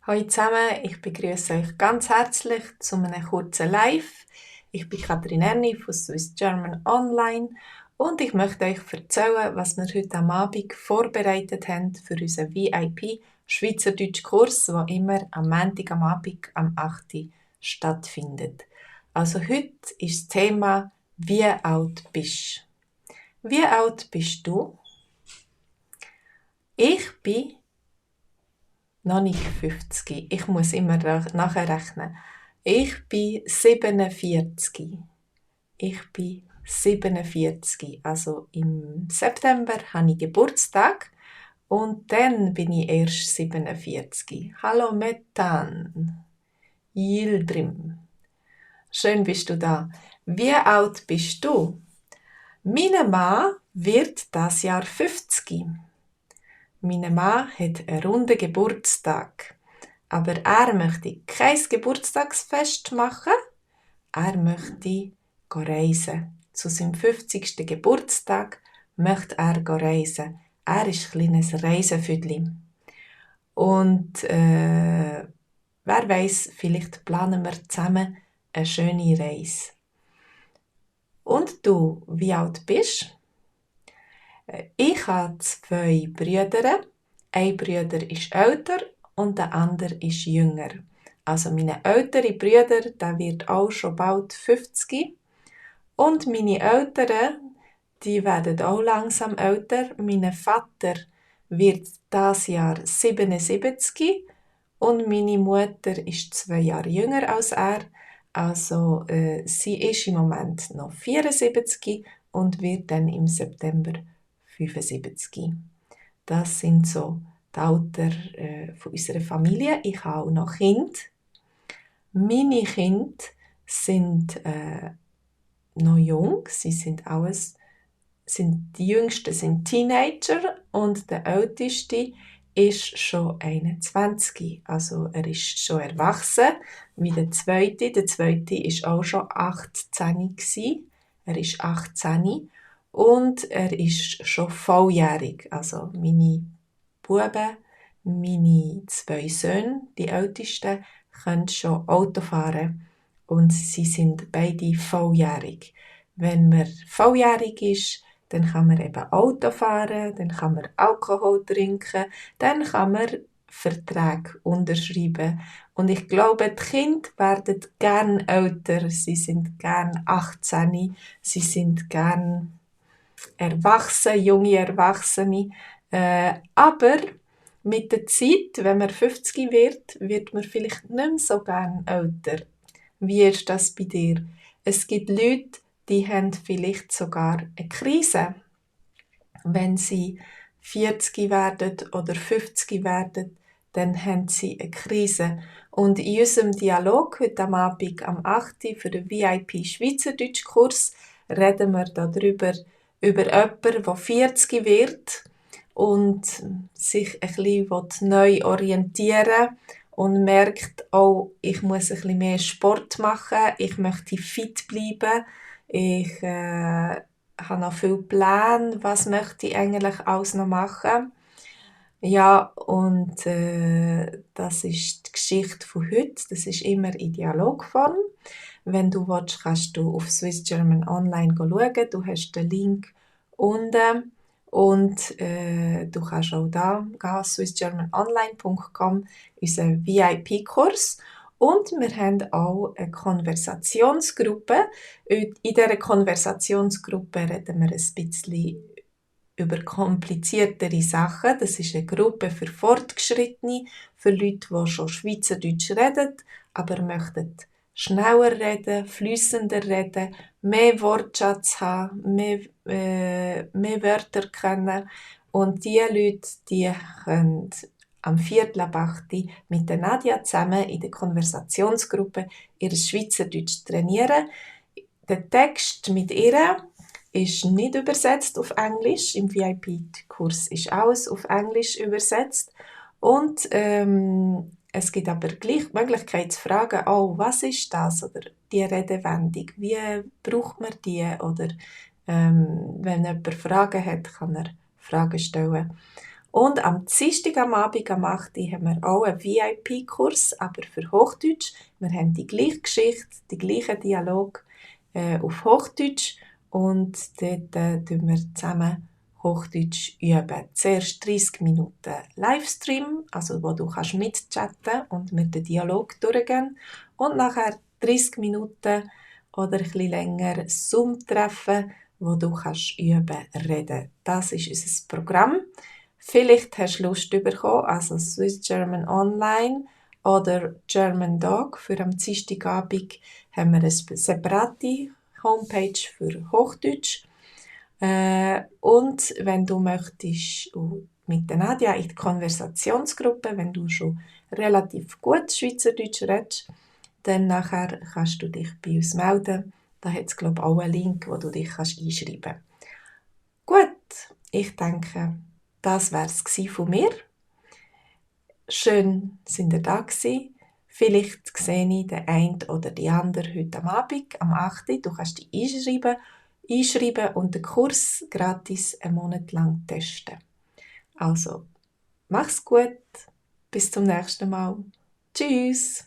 Hallo zusammen, ich begrüße euch ganz herzlich zu einem kurzen Live. Ich bin Katrin Erni von Swiss German Online und ich möchte euch erzählen, was wir heute am Abend vorbereitet haben für unseren VIP Schweizerdeutsch-Kurs, der immer am Montag am Abend am 8. Uhr stattfindet. Also heute ist das Thema «Wie alt bist du?» Wie alt bist du? Ich bin noch nicht 50. Ich muss immer nachrechnen. Ich bin 47. Ich bin 47. Also im September habe ich Geburtstag und dann bin ich erst 47. Hallo Metan. Yildirim. Schön bist du da. Wie alt bist du? Mein Mann wird das Jahr 50. Mein Mann hat einen runden Geburtstag. Aber er möchte kein Geburtstagsfest machen. Er möchte reisen. Zu seinem 50. Geburtstag möchte er reisen. Er ist ein kleines Reisefüdli. Und wer weiß, vielleicht planen wir zusammen eine schöne Reise. Und du, wie alt bist du? Ich habe 2 Brüder. Ein Bruder ist älter und der andere ist jünger. Also meine ältere Brüder, der wird auch schon bald 50. Und meine Eltern, die werden auch langsam älter. Mein Vater wird das Jahr 77 und meine Mutter ist 2 Jahre jünger als er. Also sie ist im Moment noch 74 und wird dann im September 75. Das sind so die Alter von unserer Familie. Ich habe auch noch Kinder. Meine Kinder sind noch jung. Die Jüngsten sind Teenager und der Älteste ist schon 21. Also er ist schon erwachsen, wie der Zweite. Der Zweite ist auch schon 18 gewesen. Er ist 18 und er ist schon volljährig. Also meine Buben, meine 2 Söhne, die Ältesten, können schon Auto fahren und sie sind beide volljährig. Wenn man volljährig ist, dann kann man eben Auto fahren, dann kann man Alkohol trinken, dann kann man Verträge unterschreiben. Und ich glaube, die Kinder werden gern älter, sie sind gern 18, sie sind gern erwachsen, junge Erwachsene. Aber mit der Zeit, wenn man 50 wird, wird man vielleicht nicht mehr so gern älter. Wie ist das bei dir? Es gibt Leute, die haben vielleicht sogar eine Krise, wenn sie 40 werden oder 50 werden, dann haben sie eine Krise. Und in unserem Dialog heute am Abend am 8. für den VIP Schweizerdeutsch-Kurs reden wir darüber, über jemanden, der 40 wird und sich ein bisschen neu orientieren und merkt, oh, ich muss ein bisschen mehr Sport machen, ich möchte fit bleiben, ich habe noch viele Pläne, was möchte ich eigentlich alles noch machen. Ja, und das ist die Geschichte von heute, das ist immer in Dialogform. Wenn du willst, kannst du auf Swiss German Online schauen, du hast den Link unten und du kannst auch da gehen, swissgermanonline.com, unseren VIP-Kurs. Und wir haben auch eine Konversationsgruppe. In dieser Konversationsgruppe reden wir ein bisschen über kompliziertere Sachen. Das ist eine Gruppe für Fortgeschrittene, für Leute, die schon Schweizerdeutsch reden, aber möchten schneller reden, fließender reden, mehr Wortschatz haben, mehr Wörter kennen. Und diese Leute, die können am 7.8. mit der Nadia zusammen in der Konversationsgruppe ihr Schweizerdeutsch trainieren. Der Text mit ihr ist nicht übersetzt auf Englisch. Im VIP-Kurs ist alles auf Englisch übersetzt. Und es gibt aber gleich die Möglichkeit zu fragen, oh, was ist das? Oder die Redewendung, wie braucht man die? Oder wenn jemand Fragen hat, kann er Fragen stellen. Und am Dienstag am Abend, am 8. Uhr, haben wir auch einen VIP-Kurs, aber für Hochdeutsch. Wir haben die gleiche Geschichte, die gleichen Dialog auf Hochdeutsch und dort üben wir zusammen Hochdeutsch üben. Zuerst 30 Minuten Livestream, also wo du kannst mitchatten und mit dem Dialog durchgehen, und nachher 30 Minuten oder ein bisschen länger Zoom-Treffen, wo du kannst üben, reden. Das ist unser Programm. Vielleicht hast du Lust bekommen, also Swiss German Online oder German Dog. Für am Dienstagabend haben wir eine separate Homepage für Hochdeutsch. Und wenn du möchtest mit der Nadia in die Konversationsgruppe, wenn du schon relativ gut Schweizerdeutsch redest, dann nachher kannst du dich bei uns melden. Da hat es, glaube ich, auch einen Link, wo du dich einschreiben kannst. Gut, ich denke, das war es von mir. Schön, sind ihr da gewesen. Vielleicht sehe ich den einen oder die andere heute am Abend, am 8. Du kannst dich einschreiben und den Kurs gratis einen Monat lang testen. Also, mach's gut. Bis zum nächsten Mal. Tschüss.